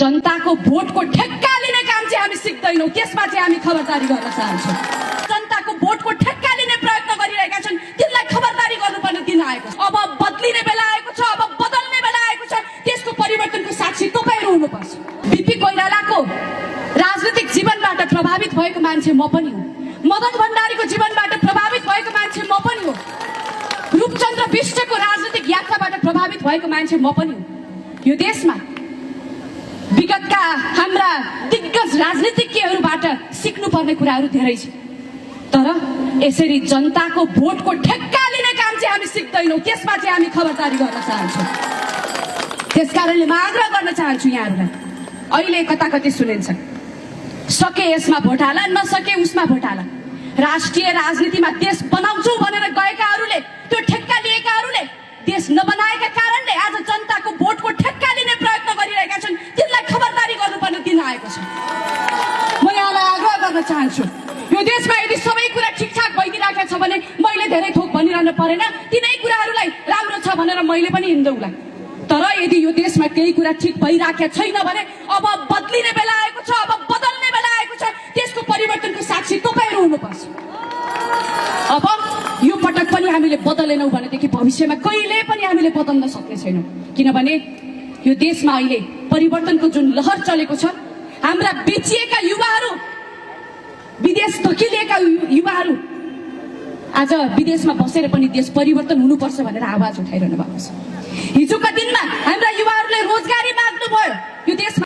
जनताको भोटको ठेक्का लिने काम चाहिँ हामी सिक्दैनौँ, त्यसमा चाहिँ हामी खबरदारी गर्न चाहन्छौँ। जनताको भोटको ठेक्का लिने प्रयत्न गरिरहेका छन्, तिनलाई खबरदारी गर्नुपर्ने दिन आएको छ। अब बदलिने बेला आएको छ, अब बदल्ने बेला आएको छ। त्यसको परिवर्तनको साक्षी तपाईहरु हुनुपर्छ। बीपी कोइरालाको राजनीतिक जीवनबाट प्रभावित भएको मान्छे म पनि हुँ। मदन भण्डारीको जीवनबाट प्रभावित भएको मान्छे म पनि हुँ। रूपचन्द्र बिष्टको राजनीतिक यात्राबाट प्रभावित भएको मान्छे म पनि हुँ। यो देशमा विगतका हाम्रा दिग्गज राजनीतिज्ञहरूबाट सिक्नुपर्ने कुराहरू धेरै छ, तर यसरी जनताको भोटको ठेक्का लिने काम चाहिँ हामी सिक्दैनौँ, त्यसमा चाहिँ हामी खबरदारी गर्न चाहन्छौँ। त्यसकारणले म आग्रह गर्न चाहन्छु यहाँहरूलाई, अहिले कताकति सुनिन्छ सके यसमा भोट हाल, नसके उसमा भोट हाल। राष्ट्रिय राजनीतिमा देश बनाउँछु भनेर गएकाहरूले, त्यो ठेक्का लिएकाहरूले देश नबनाएका कारणले आज जनताको भोटको ठेक्का लिने प्रयत्न गरिरहेका छन्, तिनलाई खबरदारी गर्नुपर्ने दिन आएको छ। म यहाँलाई आग्रह गर्न चाहन्छु, यो देशमा यदि सबै कुरा ठिकठाक भइदिरहेको छ भने मैले धेरै थोक भनिरहनु परेन, तिनै कुराहरूलाई राम्रो छ भनेर मैले पनि हिँड्दौँला। तर यदि यो देशमा केही कुरा ठिक भइरहेको छैन भने अब बदलिने बेला आएको छ, अब बदल्ने बेला आएको छ। त्यसको परिवर्तनको साक्षी तपाईहरु हुनुपर्छ। अब यो पटक पनि हामीले बदलेनौँ भनेदेखि भविष्यमा कहिले पनि हामीले बदल्न सक्ने छैनौँ, किनभने यो देशमा अहिले परिवर्तनको जुन लहर चलेको छ, हाम्रा बेचिएका युवाहरू, विदेश धकिलिएका युवाहरू आज विदेशमा बसेर पनि देश परिवर्तन हुनुपर्छ भनेर आवाज उठाइरहनु भएको छ। हिजोका दिनमा हाम्रा युवाहरूले रोजगारी माग्नु भयो, यो देशमा